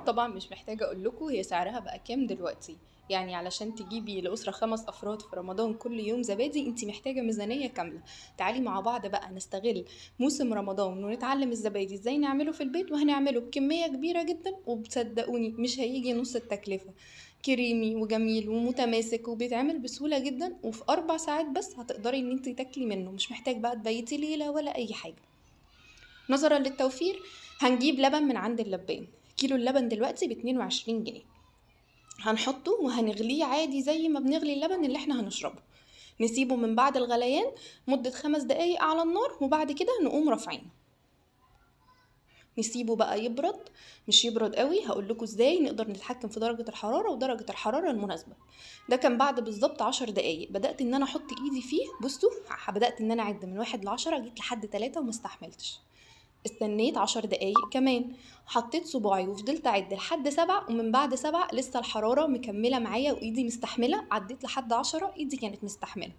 طبعا مش محتاجة اقول لكم هي سعرها بقى كام دلوقتي، يعني علشان تجيبي لأسرة 5 أفراد في رمضان كل يوم زبادي انت محتاجة ميزانية كاملة. تعالي مع بعض بقى نستغل موسم رمضان ونتعلم الزبادي ازاي نعمله في البيت، وهنعمله بكمية كبيرة جدا وبتصدقوني مش هيجي نص التكلفة. كريمي وجميل ومتماسك وبيتعمل بسهولة جدا، وفي 4 ساعات بس هتقدري ان انت تاكلي منه، مش محتاج بقى تبيتي ليلة ولا اي حاجة. نظرا للتوفير هنجيب لبن من عند اللبان، كيلو اللبن دلوقتي ب22 جنيه، هنحطه وهنغليه عادي زي ما بنغلي اللبن اللي احنا هنشربه، نسيبه من بعد الغليان مدة 5 دقايق على النار، وبعد كده نقوم رافعينه نسيبه بقى يبرد، مش يبرد قوي، هقول لكم ازاي نقدر نتحكم في درجة الحرارة ودرجة الحرارة المناسبة. ده كان بعد بالظبط 10 دقايق بدأت ان انا احط ايدي فيه، بصوا بدأت ان انا اعد من 1 ل10، جيت لحد 3 وما استحملتش، استنيت 10 دقايق كمان، حطيت صباعي وفضلت اعد لحد 7، ومن بعد 7 لسه الحرارة مكملة معايا وايدي مستحملة، عديت لحد 10 ايدي كانت مستحملة.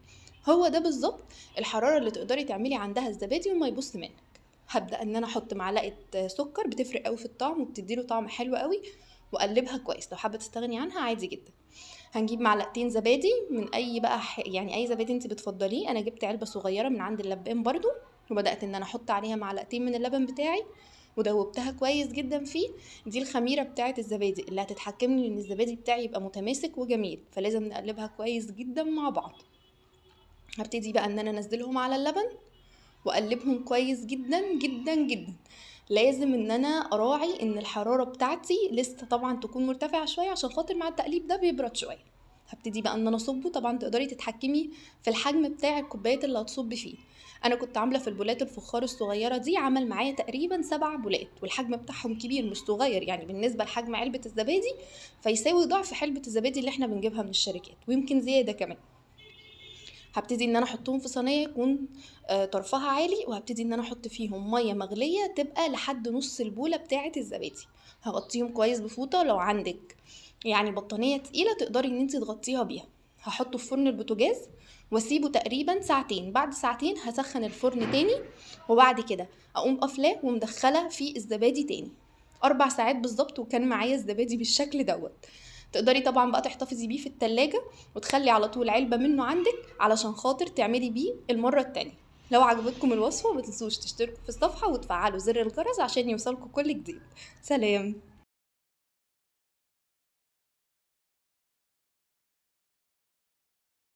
هو ده بالظبط الحرارة اللي تقدري تعملي عندها الزبادي وما يبص منك. هبدأ ان انا احط معلقة سكر، بتفرق قوي في الطعم وبتديله طعم حلو قوي، واقلبها كويس، لو حابة تستغني عنها عادي جدا. هنجيب معلقتين زبادي من اي بقى يعني اي زبادي انت بتفضليه، انا جبت علبة صغيرة من عند اللبان برضو، وبدأت ان انا احط عليها معلقتين من اللبن بتاعي ودوبتها كويس جدا فيه. دي الخميرة بتاعة الزبادي اللي هتتحكمني ان الزبادي بتاعي يبقى متماسك وجميل، فلازم نقلبها كويس جدا مع بعض. هبتدي بقى ان انا انزلهم على اللبن واقلبهم كويس جدا جدا جدا. لازم ان انا اراعي ان الحرارة بتاعتي لسه طبعا تكون مرتفعة شوية عشان خاطر مع التقليب ده بيبرد شوية. هبتدي بقى ان انا اصبه، طبعا تقدري تتحكمي في الحجم بتاع الكوبايات اللي هتصبي فيه. انا كنت عامله في البولات الفخار الصغيرة دي، عمل معايا تقريبا 7 بولات، والحجم بتاعهم كبير مش صغير، يعني بالنسبة لحجم علبة الزبادي فيساوي ضعف علبة الزبادي اللي احنا بنجيبها من الشركات ويمكن زيادة كمان. هبتدي ان انا احطهم في صينية يكون طرفها عالي، وهبتدي ان انا احط فيهم مية مغليه تبقى لحد نص البوله بتاعه الزبادي. هغطيهم كويس بفوطه، لو عندك يعني بطانيه تقيلة تقدري ان انت تغطيها بيها. هحطه في فرن البوتاجاز واسيبه تقريبا ساعتين، بعد ساعتين هسخن الفرن تاني، وبعد كده اقوم قافلاه ومدخله في الزبادي تاني 4 ساعات بالظبط، وكان معايا الزبادي بالشكل دوت. تقدري طبعا بقى تحتفظي بيه في التلاجة وتخلي على طول علبة منه عندك علشان خاطر تعملي بيه المرة التانية. لو عجبتكم الوصفة ما تنسوش تشتركوا في الصفحة وتفعلوا زر الجرس عشان يوصلكم كل جديد. سلام.